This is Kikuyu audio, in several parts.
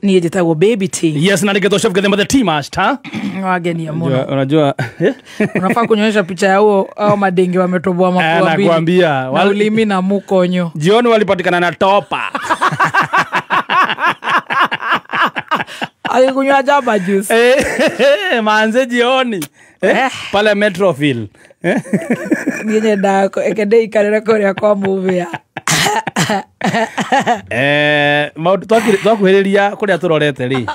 Niĩ njĩtagwo Baby T. Yes, na nĩgetwo Chef Githima the Tea Master. Wagenia mũno. Unajua Unafaa kunyonyesha picha ya huo au madenge wametoboa mapua mbili. Nakwambia, Na ulimi na mukonyo. Jioni walipatikana na topa. Alikunywa jaba juice. Manze jioni. Pale Metrofil. Niĩ nyendaga ekende ikarĩre kũrĩa kwa mũbĩa. Maũndũ twakuhĩrĩria kũrĩa tũrorete rĩ,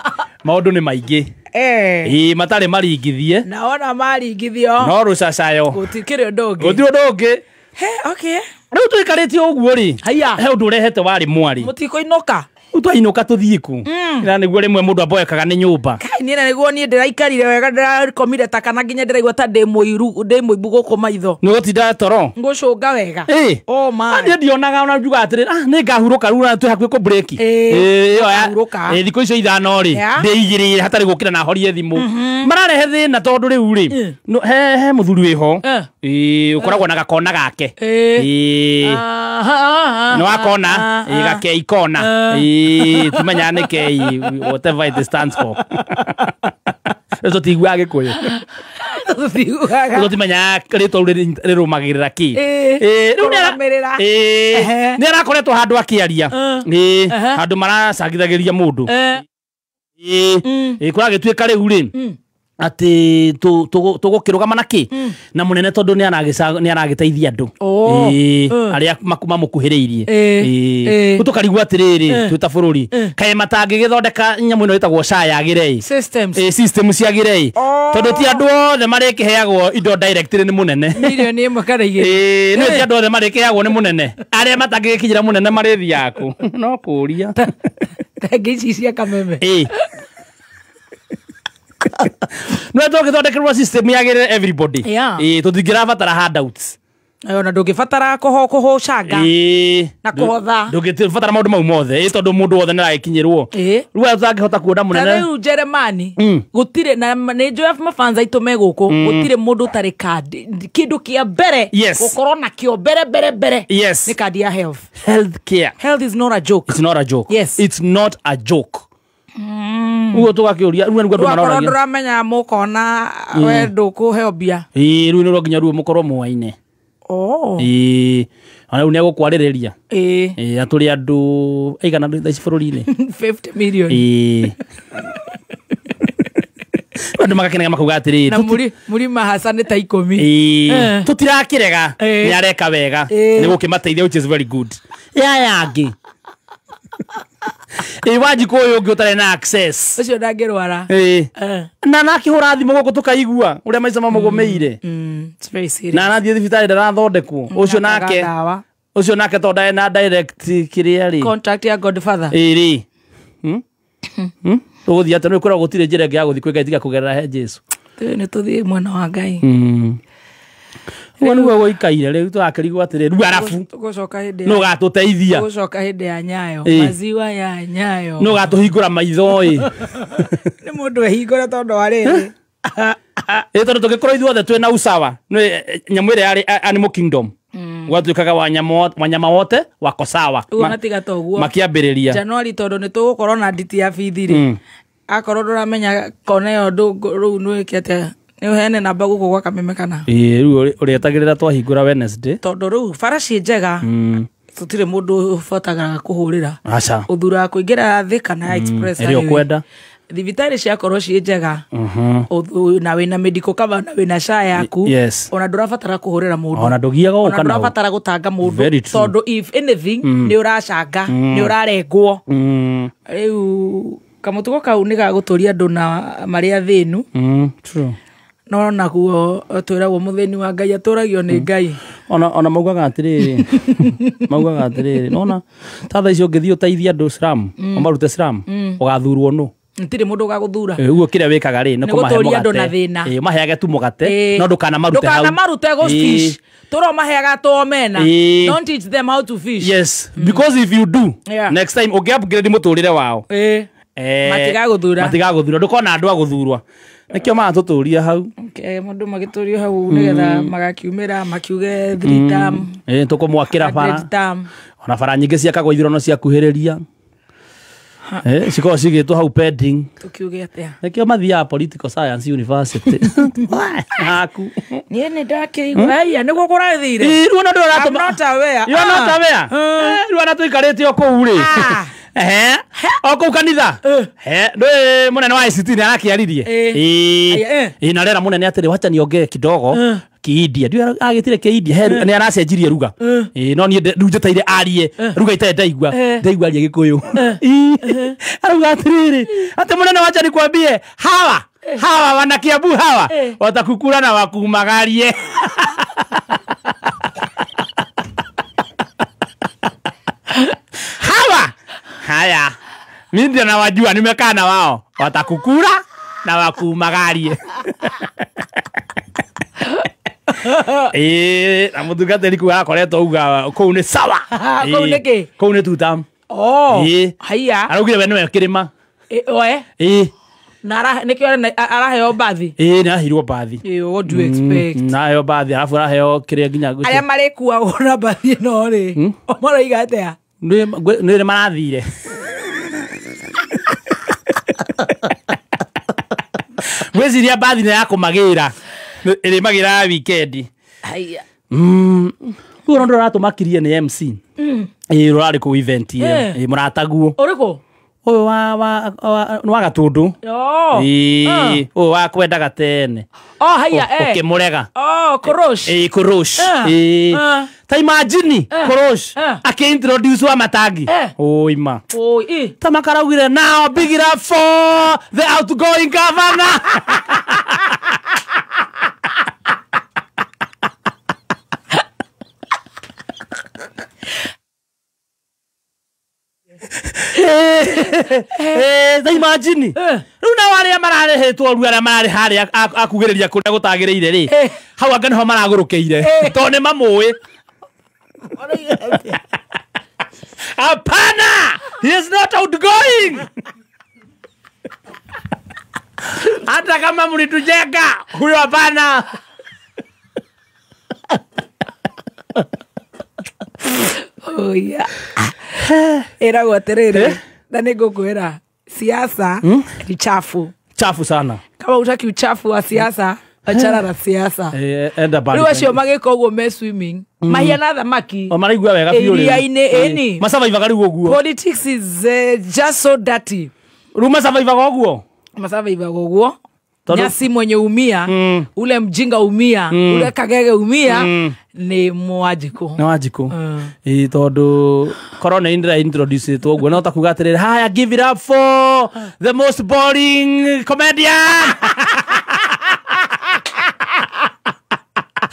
maũndũ nĩ maingĩ. Ĩĩ, matarĩ maringithie. Na ona maringithio. No rũcacayo. Gũtikĩrĩ ũndũ ũngĩ. Gũtirĩ ũndũ ũngĩ. He, okay. Rĩu tũikarĩte ũguo rĩ, Haiya. he ũndũ ũrehete warĩ mwarĩ. Mũtikũinũka. Rĩu twainũka tũthiĩ kũ? Na nĩguo rĩmwe mũndũ amboekaga nĩ nyũmba. Kai niĩ na nĩguo niĩ ndĩraikarire wega, ndĩrakomire ta kana nginya ndĩraigua ta ndĩ mũiru, ndĩ mũimbu gũkũ maitho. Nĩ gũtinda toro. Ngũcũnga wega. Ĩĩ. Oh my. Niĩ ndionaga ona njugaga atĩrĩrĩ, nĩ ngahurũka rĩu na twĩ hakuhĩ kũ break. Ĩĩ, Ĩĩ, ĩyo ya- ũkahurũka. Ĩĩ, thikũ icio ithano rĩ, Yeah. ndĩigĩrĩire hatarĩ gũkĩra na horie thimũ. Mararehe thĩna tondũ rĩu rĩ, no, he mũthuri wĩho. Ĩĩ, ũkoragwo na gakona gake. Ĩĩ. Nĩ wakona? Ĩĩ, gakei kona. Ĩĩ, timenyaga nĩ kei, whatever it stands for. Rĩu tũtiguaga Gĩkũyũ. Tũtiguaga. Rĩu tũtimenyaga rĩtwa rĩu rĩrũmagĩrĩra kĩ. Ĩĩ, Ĩĩ, rĩu kũrũgamĩrĩra. Ĩĩ, nĩ arakoretwo handũ akĩaria. Ĩĩ, handũ maracangithagĩria mũndũ. Ĩĩ, ĩĩ, kũragĩtuĩka rĩu rĩ, atĩ tũgũkĩrũgama na kĩ? Na mũnene tondũ nĩ aragĩteithia andũ. Ĩĩ, arĩa mamũkuhĩrĩirie. Ĩĩ. Rĩu tũkarigwo atĩrĩrĩ, twĩ ta bũrũri, kaĩ matangĩgĩthondeka nyamũ ĩno ĩtagwo SHA yagĩre ĩ? Systems. Ĩĩ, system ciagĩre ĩ? Tondũ ti andũ othe marĩkĩheagwo indo directly nĩ mũnene. Mirioni ĩmwe kana igĩrĩ. Ĩĩ, nĩ ti andũ othe marĩkĩheagwo nĩ mũnene. Arĩa matangĩgĩkinyĩra mũnene marĩthiaga kũ? No kũũria. Tengĩ ici cia kameme. Ĩĩ. No tũgĩthondekerwo system yagĩrĩre everybody. Yeah. Ĩĩ, tũtingĩrabatara handouts. Ona ndũngĩbatara kũhũcanga. Ĩĩ. Na kũhotha. Ndũngĩbatara maũndũ mau mothe. Ĩĩ, tondũ mũndũ wothe nĩaragĩkinyĩrwo. Ĩĩ. Rĩu aya tũtangĩhota kuona Ta mũnene. rĩu Jeremani, gũtirĩ na nĩ njũĩ mafanza aitũ me gũkũ, gũtirĩ mũndũ ũtarĩ kandi. Kĩndũ kĩa mbere Yes. gũkorwo nakĩo mbere mbere mbere Yes. nĩ kandi ya health. Health care. Health is not a joke. It's not a joke. Yes. It's not a joke. Ũguo tũgakĩũria, rĩu nĩguo andũ Rĩu akorwo maroragia. ndũramenya mũkona we ndũkũheo mbia. Ĩĩ, rĩu nĩ nginya rĩu mũkorwo mũaine. Ĩĩ, ona rĩu nĩegũkwarĩrĩria. Ĩĩ. Ĩĩ, na tũrĩ andũ aigana thaa ici bũrũri-inĩ? 50 million. Ĩĩ. Andũ magakenaga makauga atĩrĩrĩ, Na mũrima hasa nĩ ta ikũmi. Ĩĩ, tũtirakĩrega. Ĩĩ. Nĩ areka wega. Ĩĩ. Nĩ gũkĩmateithia, which is very good. Yaya angĩ. Ĩĩ, Wanjikũ ũyũ ũngĩ ũtarĩ na access. Ũcio ndangĩrwara. Ĩĩ. Na nakĩhũra thimũ gũkũ tũkaigua ũrĩa maica mamũgũmĩire. It's very serious. Na arathiĩ thibitarĩ ndarathondekwo. Ũcio Nakaga nake. ndawa. Ũcio nake tondũ ndarĩ na direct kĩrĩa rĩ. Contract ya Godfather. Ĩĩ rĩ. Tũgũthiĩ atĩa? Nĩ kwĩrwo gũtirĩ njĩra ĩngĩ ya gũthiĩ kwĩ Ngai tiga kũgerera he Jesũ. Tũĩ nĩ tũthiĩ mwena wa Ngai. Ũguo nĩguo gũikaire rĩu tũrakĩrigwo atĩrĩ, rĩu arabu Tũgũcoka hĩndĩ nũ ya ũgatũteithia? Tũgũcoka hĩndĩ ya Nyayo. Ĩĩ. Maziwa ya Nyayo. Nũ ũgatũhingũra maitho ĩ? Nĩ mũndũ ehingũre tondũ wa rĩrĩ. Ĩĩ, tondũ tũngĩkorwo ithuothe twĩna usawa, nĩ nyamũ ĩrĩa yarĩ Animal Kingdom. Gwatuĩkaga wanyama wote wako sawa. Ũguo na tiga ta ũguo. Makĩambĩrĩria. Januari tondũ nĩ tũgũkorwo na nditi ya bithi rĩ. Akorwo ndũramenya kona ĩyo rĩu nĩ wĩke atĩa? Nĩ ũheane namba gũkũ gwa Kameme kana? Ĩĩ, rĩu ũrĩetagĩrĩra twahingũra Wednesday. Tondũ rĩu bara ciĩ njega. Tũtirĩ mũndũ ũbataraga kũhũrĩra. Aca. Ũthuraga kũingĩra Thika na Express Ĩrĩa Highway. ũkwenda. Thibitarĩ ciakorwo ciĩ njega. Na wĩna medical cover na wĩna SHA yaku. Yes. Ona ndũrabatara kũhũrĩra mũndũ. Ona ndũgiaga Ona gũka nao. ndũrabatara gũtanga mũndũ. Very true. Tondũ if anything, nĩ ũracanga, nĩ ũrarengwo. Rĩu kamũtugo kau nĩ gagũtũria andũ na marĩ athĩnu. True. No naguo twĩragwo mũthĩni wa Ngai atũragio nĩ Ngai. Ona maugaga atĩrĩrĩ. Maugaga atĩrĩrĩ. Nona ta thaa ici ũngĩthiĩ ũteithie andũ slum, ũmarute slum, ũgathurwo nũ? Ntirĩ mũndũ ũgagũthura. Ũguo kĩrĩa wĩkaga rĩ, nĩ Nĩ kũmahe gũtũria andũ na mũgate. thĩna. Ĩĩ, ũmaheage tu mũgate, Ĩĩ. no ndũkanamarute hau. Ndũkanamarute gũ fish. Tũromaheaga tũomena. Ĩĩ. Don't teach them how to fish. Yes, because if you do, Yeah. next time ũngĩ upgrade mũtũrĩre wao. Ĩĩ. Matigagũthura. Matigagũthura. Ndũkona andũ a gũthurwa. Nĩkĩo maratũtũria hau. Okay, mũndũ magĩtũrio hau nĩgetha magakiumĩra makiuge 3 term. Ĩĩ, tũkũmwakĩra bara. 100 term. Ona bara nyingĩ ciakagwo ithurano ciakuhĩrĩria. Cikoragwo cigĩtwo hau pending. Tukiuge atia? Nĩkĩo mathiaga Political Science University. Haku. Niĩ nĩ ndakĩigua. Aya nĩguo kũrathire. Rĩu ona ndũratũma. I'm not aware. You are not aware. Rĩu ona tũikarĩte o kũu rĩ. Ehe. O kũu kanitha. He, ndũĩ mũnene wa ICT nĩ arakĩaririe. Ĩĩ. Na rera mũnene atĩrĩ wacha niongee kidogo. Kiindia. Ndiũĩ agĩtire Kiindia. He nĩ aracenjirie ruga. Ĩĩ no niĩ rĩu njĩtaire arie ruga itarĩ ndaigua. Ndaigua arie Gĩkũyũ. Arauga atĩrĩrĩ, atĩ mũnene wacha nikwambie hawa hawa wana Kiambu hawa watakukura na wakumagarie. Hawa haya mimi ndio nawajua, nimekaa na wao, watakukura na wakumagarie. Na mũtungatĩri kuu akoretwo uga kũu nĩ sawa. Kũu nĩ kĩ? Kũu nĩ tutam. Oh, haya. Araugire we nĩwe kĩrĩma. Oe. Na nĩkĩo araheo mbathi. Nĩ araheirwo mbathi. What do you expect? Na aheo mbathi, arabu araheo kĩrĩa nginya arĩa marĩkuagwo na mbathi ĩno rĩ, maroiga atĩa? Nĩ marathire. Ngwĩciria mbathi nĩ ya kũmagĩra. Ĩrĩmagĩra weekend. Haya. Rĩu ona ndũratũmakirie nĩ MC. Ũrarĩ kũu event ĩyo. Mũrataguo. Ũrĩkũ? Ũyũ wa Gatũndũ. Ũyũ wa kwendaga tene. Oh, haya, Ũkĩmũrega. Oh, Korosh. Korosh. Ta imagine Korosh akĩ-introduce wa Matangi. Ũima. Ta makaraugire now big it up for the outgoing governor. Ta imagine. Rĩu nao arĩa mararĩhĩtwo rĩu arĩa mararĩ harĩa akugĩrĩria kũrĩa gũtagĩrĩire rĩ, hau anga nĩho maragũrũkĩire tondũ nĩ mamũĩ. Hapana, he is not outgoing. Hata kama mlitujenga huyo hapana. Oh yeah. Ĩragwo atĩrĩrĩ, na nĩngũkwĩra siasa ni chafu. Chafu sana. Kama utaki uchafu wa siasa, achana na siasa. Enda bali. Rĩu acio magĩka ũguo me swimming, mahiana thamaki. O maraigua wega biũ rĩu. Iria-inĩ, ĩni. Macabaivaga rĩu ũguo. Politics is just so dirty. Rĩu macabaivaga ũguo? Macabaivaga ũguo. Nyasi mwenye umia, ule mjinga umia, ule kagege umia, ni Mwanjikũ. Nĩ Wanjikũ. Tondũ korwo nĩ indira introduce ĩtwo ũguo no ta kuga atĩrĩrĩ, haya give it up for the most boring comedian.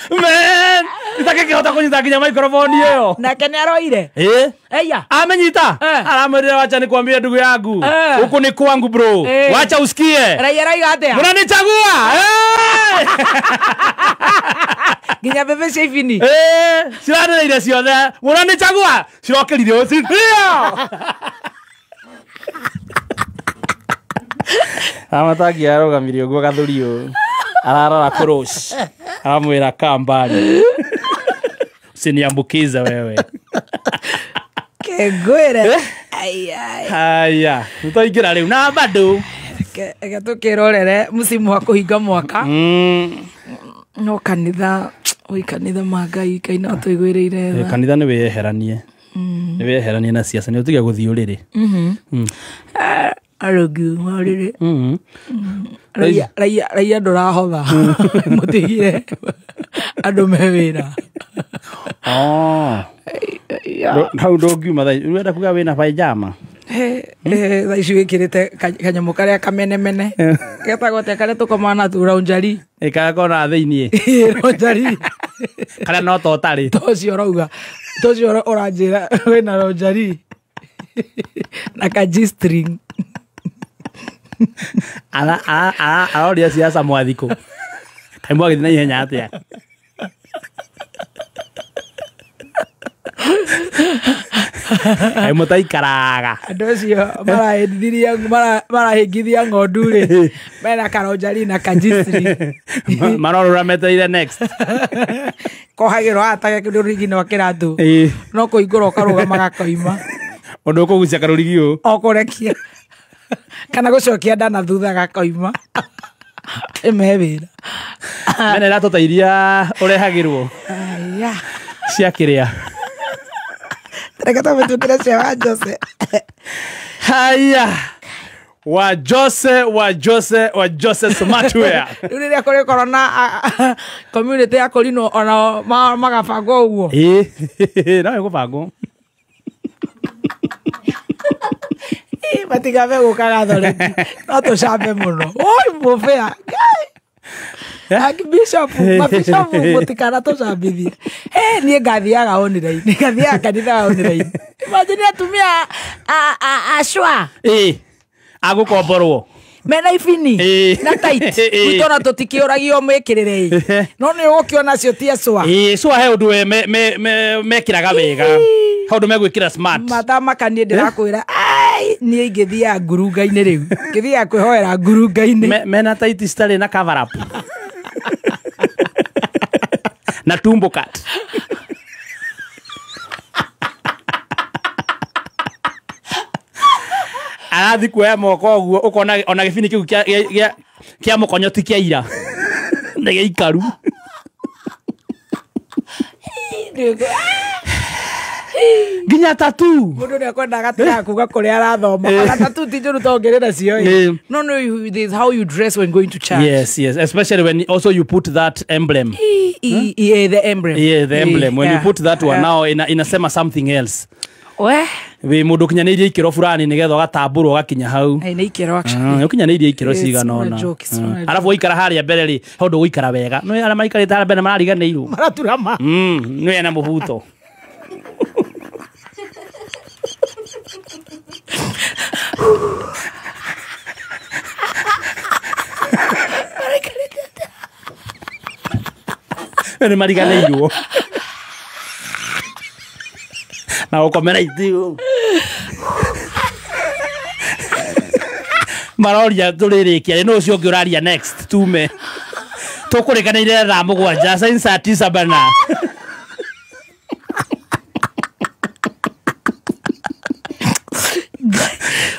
Man, itakĩkĩhota kũnyita nginya microphone ĩyo. Nake nĩ aroire. Eya. Amenyita. Aramwĩrire wacha nikwambie ndugu yangu. Huku ni kwangu bro. Wacha usikie. Raia raiga atĩa? Mnanichagua. Nginya bebe cia ibini. Ciranĩrĩire ciothe. Mnanichagua. Cirokĩrire ũcio. Amatangi arũgamirie ũguo gathuri ũyũ. Ararora Korosh. Aramwĩra kaa mbali. Usiniambukize wewe. Kengwĩre. Ai ai. Haya, tũingĩra rĩu na bado. Reke tũkĩrorere msimu wa kũhinga mwaka. No kanitha, oi kanitha ma Ngai, Ngai no atũiguĩrĩire tha. Kanitha nĩ wĩyeheranie. Nĩ wĩyeheranie na siasa, nĩ ũtige gũthiĩ ũrĩrĩ. Arũngiuma ũrĩrĩ. Raia ndũrahotha. Mũtigire andũ me wĩra. Hau ndũngiuma thaa ici. Ũrenda kuga wĩna pajama? Thaa ici wĩkĩrĩte kanyamũ karĩa kamenemene. Getagwo atĩa karĩa tũkomaga na raunjari? Karĩa konaga thĩiniĩ. Raunjari. Karĩa no ta ũtarĩ. Ta ũcio ũrauga. Ta ũcio ũranjĩra wĩna raunjari. Na ka G-string. Aroria siasa mwathikũ. Kaĩ mwagĩthiĩ na ihenya atĩa? Kaĩ mũtaikaraga. Andũ acio marahĩngithia ng'ondu rĩ, mena karonjari na ka G-string. Marorora metereire next. Kohagĩrwo haha ta rũrigi rwa kĩratũ. No kũhingũra ũkarũgama gakoima. Undu ukugucia karurigi u o kurekia kana gucokia nda na thutha gakoima ime wira mena iratũ ta iria urehagirwo aya cia kiria reke tũmĩtũkĩre cia wa Jose. Haya, wa Jose, wa Jose, wa Jose Smartwear. Rĩu rĩrĩa kũrĩkorwo na community ya kũrinwo ona magabangwo ũguo. Ĩĩ, no ĩgũbangwo. Matigabe gũka gathoreki no tũcambe mũno. Oi mũbĩa Archbishop, mabishop mũtikana tũcambithie. Niĩ ngathiaga online, ngathiaga kanitha online. Imagine atumia acwa. Ĩĩ, agũkomborwo mena ibini na tight gwitũ ona tũtikĩũragio mĩkĩrĩre ĩ no nĩ ũgũkĩona cio ti acwa. Ĩĩ, cwa he ũndũ mekĩraga wega, he ũndũ megwĩkĩra smart. Mathamaka niĩ ndĩrakwĩra ai niĩ ingĩthiaga ngurunga-inĩ rĩu ngĩthiaga kwĩhoera ngurunga-inĩ. Mena tight citarĩ na cover up na tumbo cut. Arathi kuoya moko ũguo ũkona ona gĩbini kĩu kĩa mũkonyo ti kĩa ira nĩ gĩikaru. Nginya tatu mũndũ nĩ akwenda agatiga kuga kũrĩa arathoma ona tatu ti njũru to ngĩrĩ nacio ĩ. No no, this is how you dress when going to church. Yes, yes, especially when also you put that emblem. Yeah, the emblem. Yeah, the emblem. When you put that one now inasema something else. We wi mundu kinyanĩirie ikĩro fulani nigetha ũgatambũrwo ũgakinya hau. Nĩ ikĩro actually. Ũkinyanĩirie ikĩro cigana ũna. Arabu waikara harĩa mbere rĩ, he ũndũ ũgũikara wega. No arĩa maikarĩte harĩa mbere marariganĩirwo. Maraturama. Nĩ ena mũbuto. Nĩ mariganĩirwo. Na gũkomera itĩ maroria tũrĩrĩkia rĩ, nũ ũcio ũngĩ ũraria next tume tũkũrĩkanĩire thaa 7 saa saa 9 bana.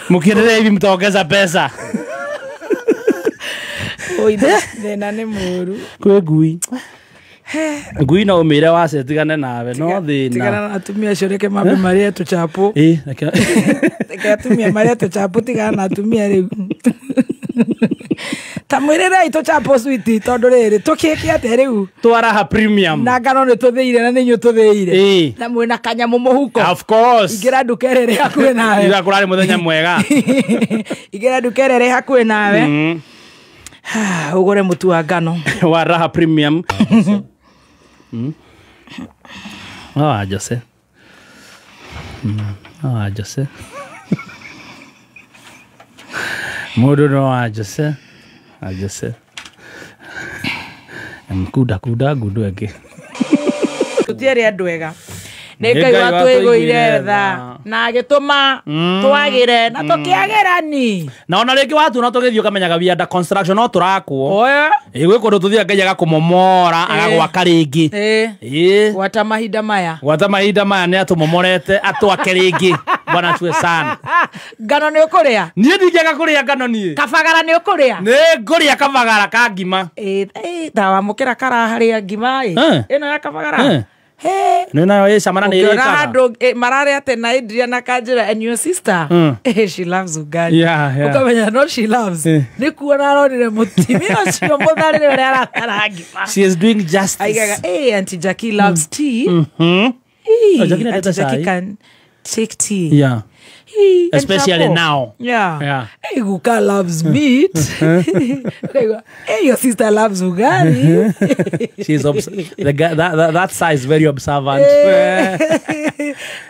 Mkiendelea hivi mtaongeza pesa. Oi, thĩna nĩ mũru. Kwĩ ngui. Ngui no ũmĩre wace tigane nawe no thĩna. Tigana na atumia acio reke mambe marĩe tũchapo. Ĩĩ, reke atumia marĩe tũchapo, tigana na atumia rĩu. Ta mwĩrĩrei tũchapo sweet tondũ rĩrĩ tũkĩke atĩa rĩu? Twaraha premium. Na ngano nĩ tũthĩire na nĩ inyuĩ tũthĩire. Na mwĩna kanyamũ mũhuko. Of course. Ingĩra nduka ĩrĩa ĩrĩ hakuhĩ nawe. Ira kũrarĩ mũthenya mwega. Ingĩra nduka ĩrĩa ĩrĩ hakuhĩ nawe. Ũgũre mũtu wa ngano wa Raha Premium. Ah, Jose. Ah, Jose. Mũndũ no wa Jose. Ah, Jose. Mkuda kuda ngudu ĩngĩ. Tũtiarĩ andũ ega. Nĩ Ngai watũiguire tha na agĩtũma twagĩre na tũkĩagĩrani. Na ona rĩngĩ watuona tũgĩthiĩ ũkamenyaga we under construction no tũrakwo. Ĩĩ, gwĩ kũndũ tũthiaga Ngai agakũmomora agagwaka rĩngĩ. Ĩĩ, gwata mahinda maya. Gwata mahinda maya nĩ atũmomorete atwake rĩngĩ. Bwana tuwe sana. Ngano nĩ ũkũrĩa? Niĩ ndingĩaga kũrĩa ngano niĩ. Kabagara nĩ ũkũrĩa? Nĩ ngũrĩa kabagara ka ngima. Ĩĩ, ndawamũkĩra karaharĩa ngima ĩ. Ĩno ya kabagara. Nĩ nayo ĩ cama na nĩ ĩrĩkaga. Ũngĩona handũ mararĩa atĩ na Adrian na Kanjĩra and your sister, she loves ugali. Ũkamenya no she loves. Nĩ kuona aronire mũtumia ũcio mũtharĩre ũrĩa aratara ngima. She is doing justice. Aigaga, hey, Auntie Jackie loves tea. Jackie Auntie Jackie can take tea. Yeah. Especially now. Yeah. Yeah. Hey, Guka loves meat. Hey, your sister loves ugali. She's the guy, that size is very observant.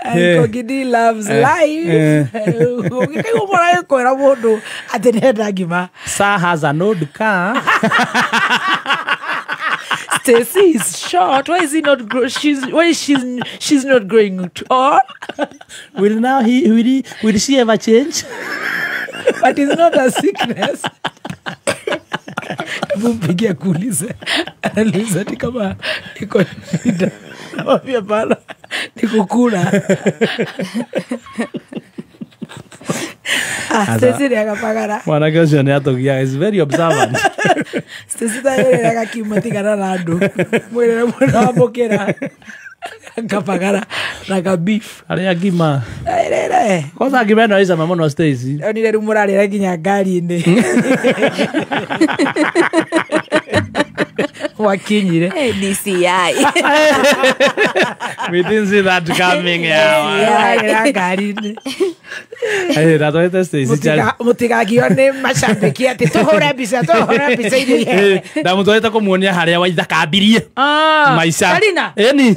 And Kogidi loves life. Sa has an old car. Stacy is short. Why is he not grow? She's why is she's not growing tall? Will now he will she ever change? But it's not a sickness. Mpigia kuuliza. Anauliza ni kama iko shida. Namwambia bana ni kukula. Stacy rĩaga bagara. Mwanake ũcio nĩ atũgiaga, is very observant. Stacy ta rĩaga kiuma tigana na andũ. Mwĩrĩre mwena wa mũkĩra. Kabagara na ka beef. Arĩa ngima. Rĩrĩ. Kwanza ngima ĩno ĩcama mũno Stacy. Onire rĩu mũrarĩra nginya ngari-inĩ. Wakinyire. DCI. We didn't see that coming. Yeah, ngari-inĩ. Eh, ndatwarĩte Stacy Chari. Mũtigagio nĩ macambĩki atĩ tũhũre mbica iria. Ndamũtwarĩte kũmuonia harĩa waithakambirie. Maica. Karina. Ĩni.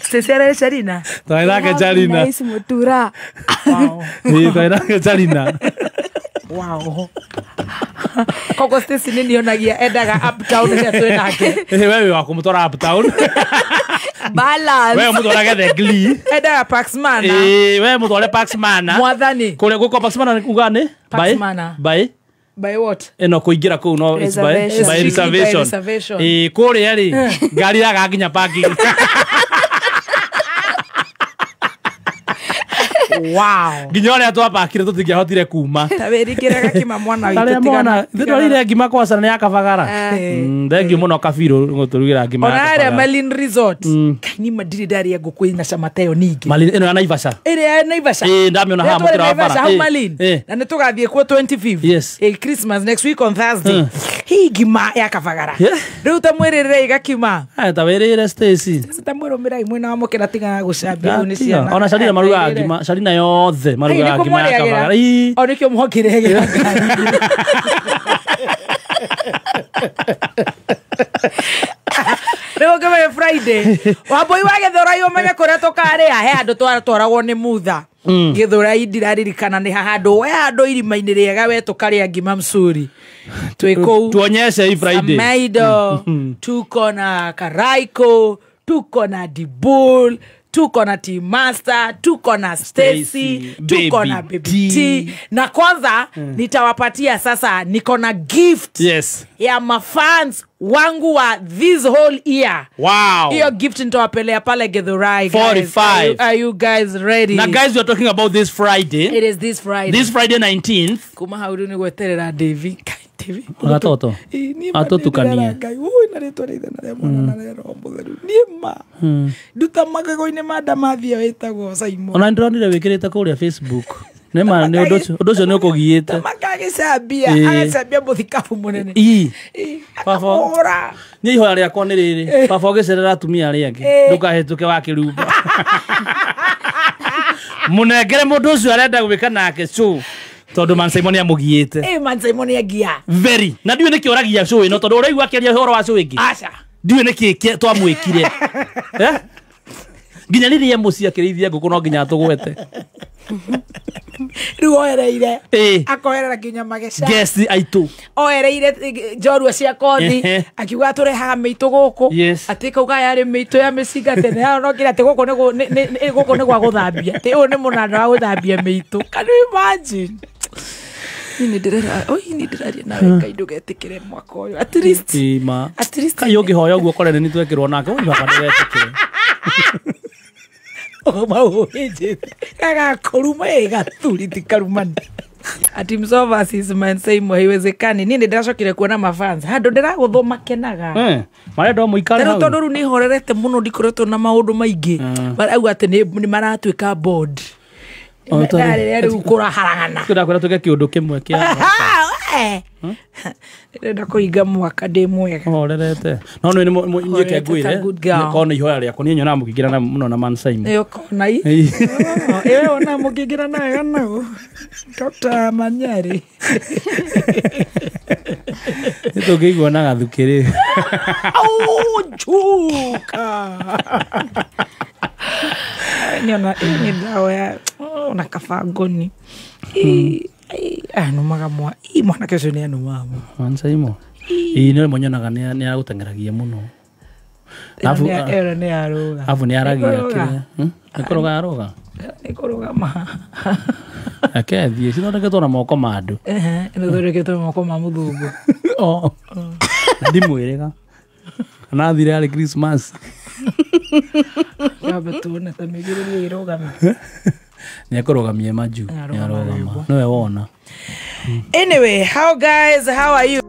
Stacy ararĩ Charina. Twarĩ nake Charina. Nice mutura. Wow. Ĩĩ, twarĩ nake Charina. Wow. Koguo Stacy nĩ nionagia endaga uptown rĩrĩa twĩ nake. Ĩĩ, we wĩ wa kũmũtwara uptown. Balance. We mũtwarage The Glee. Endaga Pax Mana. Ĩĩ, we mũtware Pax Mana. Mwathani. Kũrĩa gũkũ Pax Mana nĩ kuga nĩ? Pax Mana. By? By what? Ĩno kũingĩra kũu no it's by Reservation. reservation. By reservation. Ĩĩ, kũrĩa rĩ, ngari yaga nginya parking. Wow. Nginya ũrĩa twapakire tũtingĩahotire kuma. Ta wĩringĩre gakima mwana witũ Tarĩa mwana, ithuĩ twarĩire ngima kwacana nĩ ya Kabagara. Thengiũ mũno Kabirũ gũtũrugĩra ngima ya Ona harĩa Kabagara. Malin Resort. Kai ni madirĩ ndarĩa ngũkũ ĩna cama ta ĩyo ningĩ. Malin ĩno ya Naivasha. Ĩrĩa ya Naivasha. Ĩĩ, ndamĩona haha mũkĩra wa bara. Hau Malin. Na nĩ tũgathiĩ kuo 25th. Yes. Christmas next week on Thursday. Hii ngima ya Kabagara. Rĩu ta mwĩrĩrei gakima. Aya ta wĩrĩre Stacy. Ta mwĩrũmĩrai mwena wa mũkĩra tigaga gũcambia rĩu nĩ ciana. Ona Sharina marugaga ngima, Sharina yothe marugaga ngima ya Kabagara. Ĩĩ. O nĩkĩo mwokĩrĩgĩra ngari. Rĩu ngĩmenya Friday. Wambui wa Gĩthũrai ũmenye kũrĩa tũkarĩa he handũ twatwaragwo nĩ Mutha. Gĩthũrai ndiraririkana nĩ ha handũ we handũ irima-inĩ rĩega we tũkarĩa ngima msuri. Twĩ kũu. Tuonyeshe hii Friday. Samaido, tuko na Karaiko, tuko na Dibul, tuko na Team Master, tuko na Stacy, tuko na Baby T. Na kwanza nitawapatia sasa niko na gift. Yes. Ya mafans wangu wa this whole year. Wow. Hiyo gift nitawapelea pale Githurai, guys. 45. Are you guys ready? Now guys, we are talking about this Friday. It is this Friday. This Friday 19th. Kuma hauru ni gweterera Davy. Davy. Gatoto. Atotukanie. Ngai, ui na rĩtwa rĩa Ithe na rĩa Mwana na rĩa Roho Mũtheru. Niĩ ma. Nduta magego-inĩ ma Ndamathia wĩtagwo Simon. Ona ndĩronire wĩkĩrĩte kũrĩa Facebook. Nĩ ma nĩ ũndũ ũcio nĩ ũkũgiĩte. Tamaka agĩcambia, agĩcambia mũthikabu mũnene. Ii. Baba. Niĩ ihoya rĩakwa nĩ rĩrĩ. Baba ũgĩcerera atumia arĩa angĩ. Ndũkahĩtũke wa kĩrumba. Mũnengere mũndũ ũcio arenda gwĩka nake show. Tondũ Man Simon nĩamũgiĩte. Man Simon nĩangia. Very. Na ndiũĩ nĩkĩ ũragia show ĩno tondũ ũraigua akĩaria ũhoro wa show ĩngĩ. Aca. Ndiũĩ nĩkĩ twamwĩkire. Nginya rĩrĩa mũciĩ akĩrĩithia ngũkũ no nginya atũgwete. Rĩu oereire. Akoerera nginya mageca. Guest aitũ. Oereire njorua cia kothi. Akiuga tũrehaga mĩitũ gũkũ. Atĩ kauga yarĩ mĩitũ ya mĩcinga tene. No ngira atĩ gũkũ nĩ gũkũ nĩ gwa gũthambia. Atĩ ũyũ nĩ mũnanda wa gũthambia mĩitũ. Can you imagine? Niĩ ndĩraria nawe Ngai ndũgetĩkĩre mwaka ũyũ. At least. At least. Kai ũngĩhoya ũguo ũkore nĩ twekĩrwo nake, ũyũ baba ndũgetĩkĩre. Ati msova sisi haiwezekani. Niĩ ndĩracokire kuona mafans handũ ndĩragũthwo makenaga. Marenda mũikare hau. Tondũ rĩu nĩhorerete mũno ndikoretwo na maũndũ maingĩ. Marauga atĩ nĩ maratuĩka bored. Ndarĩrĩa rĩu kũraharagana. Tũrakwĩra twĩke kĩũndũ kĩmwe kĩa. Ndĩrenda kũhinga mwaka ndĩ mwega. Horerete. No nĩ niĩ ngwĩre korwo nĩ ihoya rĩakwa niĩ nyonaga mũkĩingĩrana mũno na Man Simon. Ĩyo kona i. Ĩyo ona mũkĩingĩrana wega nao. Dr. Manyari. Nĩ tũngĩigua na gathukĩrĩ. Au njuka. Niona nĩ ndawa ya ona kabangoni. Anumaga mwa. Mwanake ũcio nĩ anumaga mũno. Man Simon. Ĩĩ nĩ rĩmwe nyonaga nĩ agũteng'eragia mũno. Ĩyo nĩ arũga. Arabu nĩ aragia kĩrĩa. Nĩ kũrũga arũga. Nĩ kũrũgama. Reke thiĩ cithondeketwo na moko ma andũ. Ithondeketwo na moko ma mũthũngũ. Na ndimwĩrĩga. Kana athire arĩ Christmas. Yambe tuone ta mĩgĩrĩrie ĩrũgame. Nĩ ekũrũgamia majuu. Nĩarũgama Nĩarũgama rwĩmbo. nĩwe wona. Anyway, how guys, how are you?